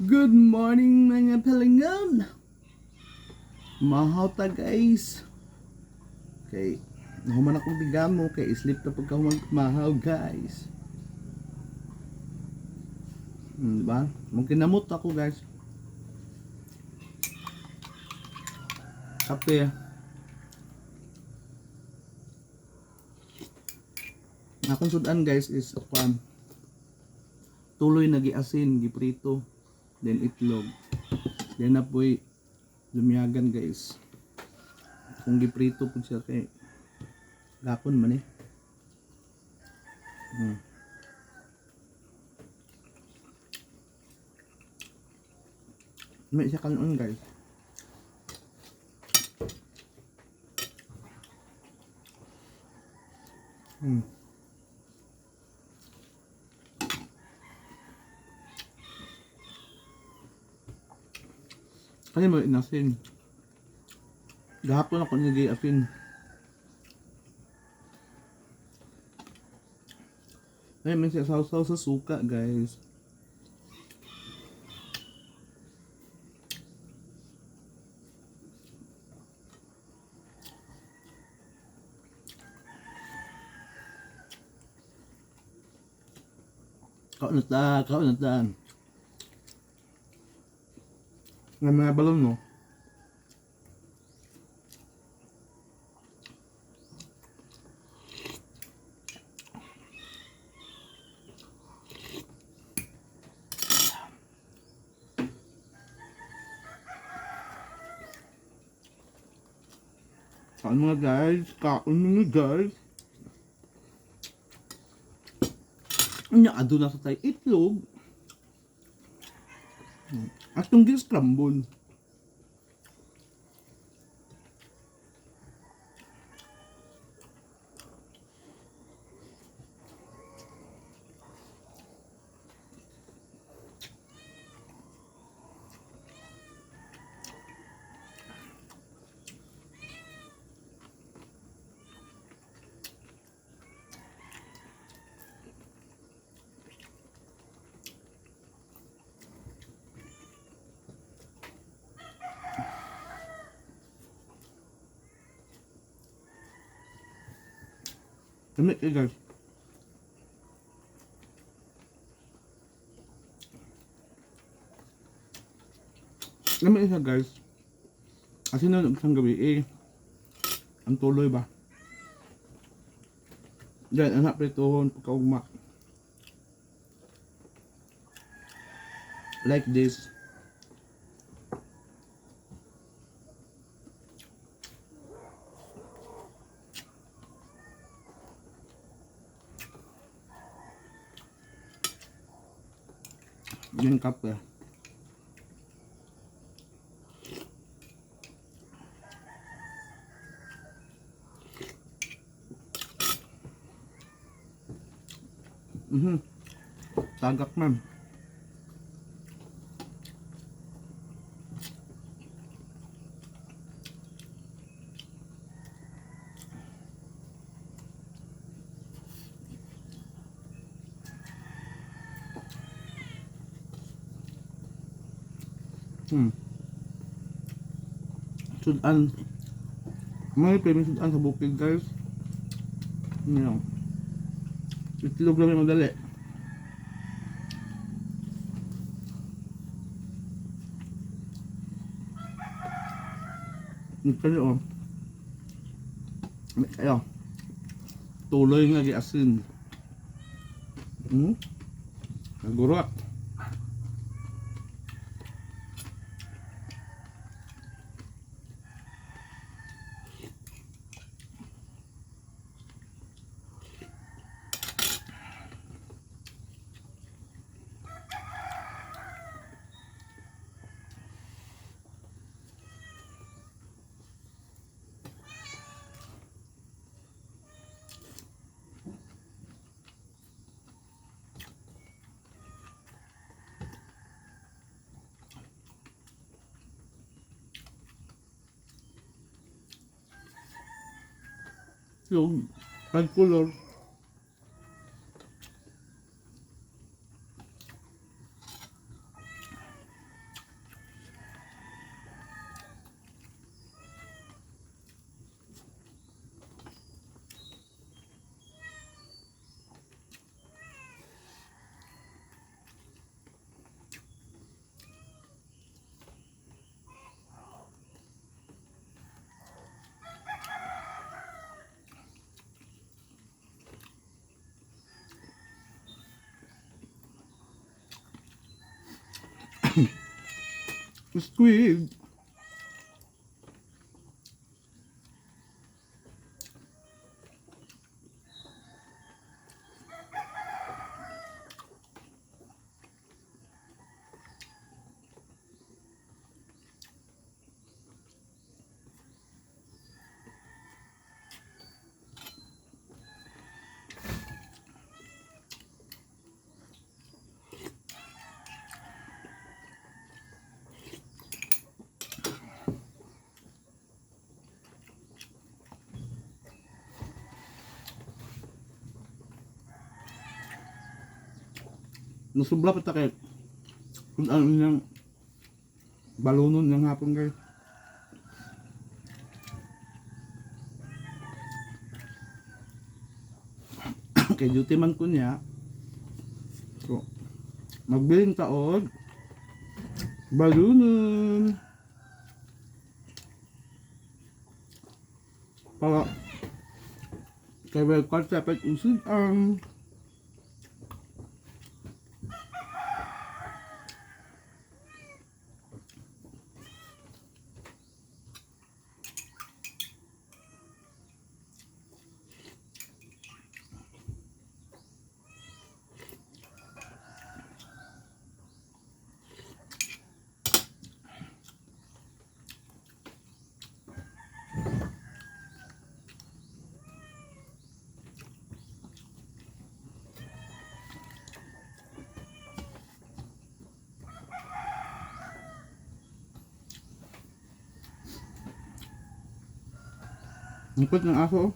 Good morning, mga palangga. Mahaw ta, guys. Kay nahuman akong tigamo kay sleep na pagkahuman mahaw, guys. Di ba? Mong kinamot ako, guys. Kape. Akong sudan, guys, is kwan. Tuloy na giasin, giprito. Then itlog. Then apoy lumiyagan, guys. Kung giprito po siya kay gapon man eh. May siya kanon, guys. Kaya mo inasin. Gahapon ako nag-asin. Ay, may saw-saw sa suka, guys. Kaon na ta, kaon na ta. Nga mga balon, no? Kaon, mga guys, kaon, mga guys. Nya, aduna sa tayo itlog. At yung scramble. Lami kaayo, guys. Lami siya, guys. Kasi noon isang gabi eh, ang tuloy ba? Diyan, anak prituhon pagkaugma. Like this. Yan kape. Tagak man. Sudan. May pwede sudan sa bukid, guys. Yan. Itlog lang yung madali. Ito kayo oh. May kayo. Tuloy nga giasin. Nagurot. Yung red color. Squid. Nasubra pa ta kay kung ano niyang balunon niyang hapon, guys. Kay duty man ko niya. So, magbilin ta og balunon. Para kay well concept usod ang Lungkot ng aso, oh.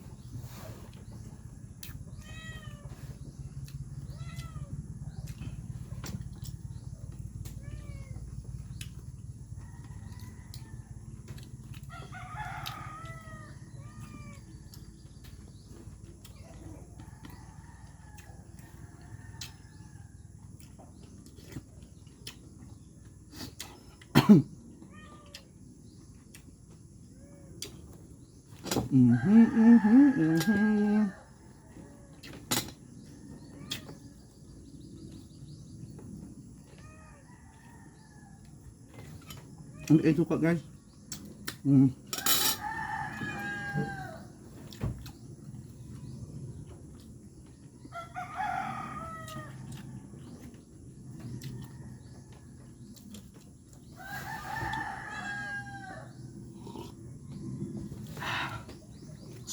Ang ito ka, guys.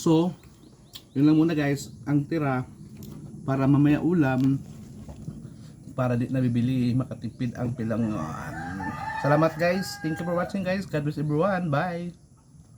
So, yun lang muna, guys, ang tira para mamaya ulam, para di nabibili, makatipid ang pilangan. Salamat, guys. Thank you for watching, guys. God bless everyone. Bye.